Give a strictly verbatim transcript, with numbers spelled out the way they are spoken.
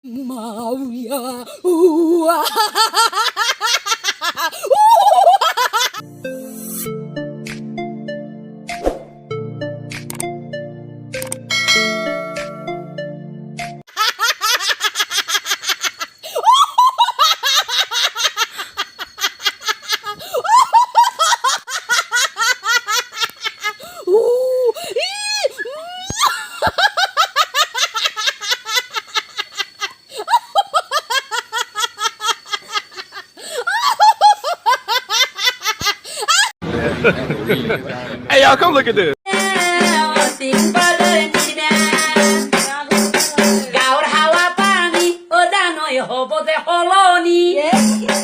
Mauya. Ua. Hey, y'all, come look at this. Gaur hawa pani, o danoi hobo de holoni.